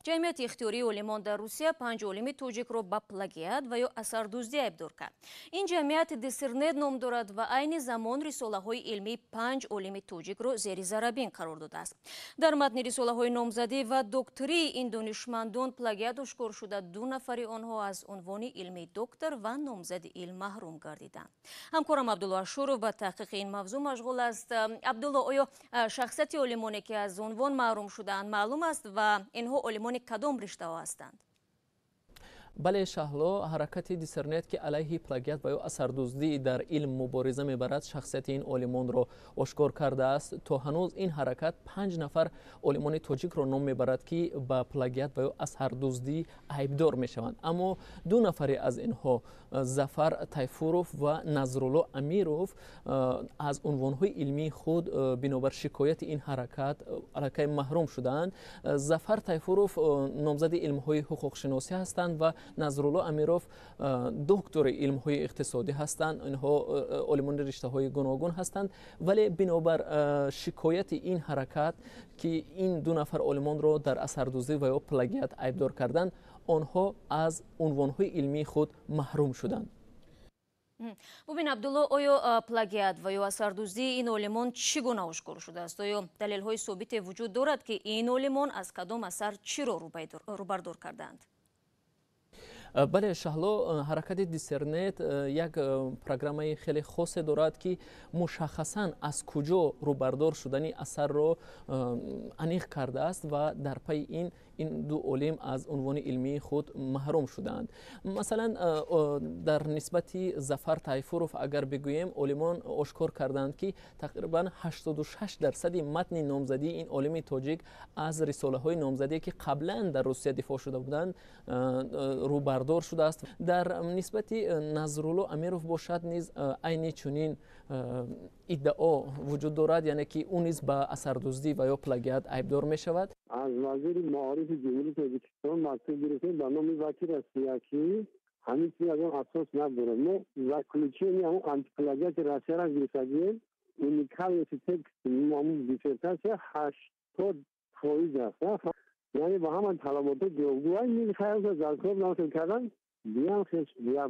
Ҷамъияти ихтиёрии олимон дар Русия панҷ олими тоҷикро ба плагиат ва ё асардуздӣ айбдор кард. Ин ҷамъият Диссернет ном дорад ва айни замон рисолаҳои илмии панҷ олими тоҷикро зери зарабин қарор додааст. Дар матни рисолаҳои номзадӣ ва доктории ин донишмандон плагиат ошкор шуда, ду нафари онҳо аз унвони илмии доктор ва номзади илм маҳрум гардиданд. Ҳамкорам Абдулло Ашуров ба таҳқиқи ин мавзӯъ машғул аст. Абдулло, оё шахсияти олимоне, ки аз унвон маҳрум шудаанд, маълум аст ва инҳо олимони кадом риштаҳо ҳастанд? Бале, Шаҳло, ҳаракати Диссернет, ки алайҳи плагиат ва ё асардуздӣ дар илм мубориза мебарад, шахсияти ин олимонро ошкор кардааст. То ҳанӯз ин ҳаракат панҷ нафар олимони тоҷикро ном мебарад, ки ба плагиат ва ё асардуздӣ айбдор мешаванд. Аммо ду нафаре аз инҳо, Зафар Тайфуров ва Назрулло Амиров, аз унвонҳои илмии худ бинобар шикояти ин ҳаракат аллакай маҳрум шудаанд. Зафар Тайфуров номзади илмҳои ҳуқуқшиносӣ ҳастанд ва Назрулло Амиров доктори илмҳои иқтисодӣ ҳастанд. Инҳо олимони риштаҳои гуногун ҳастанд, вале бинобар шикояти ин ҳаракат, ки ин ду нафар олимонро дар асардуздӣ ва ё плагиат айбдор карданд, онҳо аз унвонҳои илмии худ маҳрум шуданд. Бубин, Абдулло, оё плагиат ва ё асардуздии ин олимон чӣ гуна ошкор шудааст? Оё далелҳои собите вуҷуд дорад, ки ин олимон аз кадом асар чиро рӯбардор кардаанд? Бале, Шаҳло, ҳаракати Диссернет як программаи хеле хосе дорад, ки мушаххасан аз куҷо рӯбардор шудани асарро аниқ кардааст ва дар пайи ин ду олим аз унвони илмии худ маҳрум шудаанд. Масалан, дар нисбати Зафар Тайфуров агар бигӯем, олимон ошкор карданд, ки тақрибан 86 дарсади матни номзадии ин олими тоҷик аз рисолаҳои номзадие, ки қаблан дар Русия дифоъ шуда буданд, рӯбардор шудааст. Дар нисбати Назрулло Амиров бошад низ айни чунин иддао вуҷуд дорад, яъне ки ӯ низ ба асардуздӣ ва ё плагиат айбдор мешавад. Аз вазири маорифи Ҷумҳурии Тоҷикистон мактуб гирифтем ба номи ваки Россия, ки ҳамин чиз ягон асос надорад. Мо заключение ҳамон антиплагиати Россияра гирифтагием. Уникальности текст ҳамун диссертатсия 80% аст, яъне ба ҳама талаботҳо ҷавобгӯ. Заркор нақл кардан диям.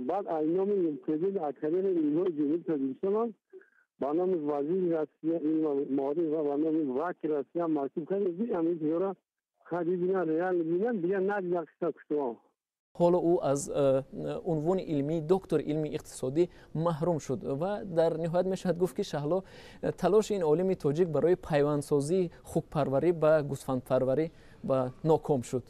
Баъд аз номи президенти Академияи илмҳои Ҷумҳурии Тоҷикистон ба номи вазири Россия илм маориф ва ба номи ваки Россия мактуб кардем. Ҳамин чизҳоро бибинан, реал бибинан, дигар надида қисса куштуо. Ҳоло ӯ аз унвони илмии доктори илми иқтисодӣ маҳрум шуд. Ва дар ниҳоят мешавад гуфт, ки, Шаҳло, талоши ин олими тоҷик барои пайвандсозии хукпарварӣ ба гӯсфандпарварӣ ба ноком шуд.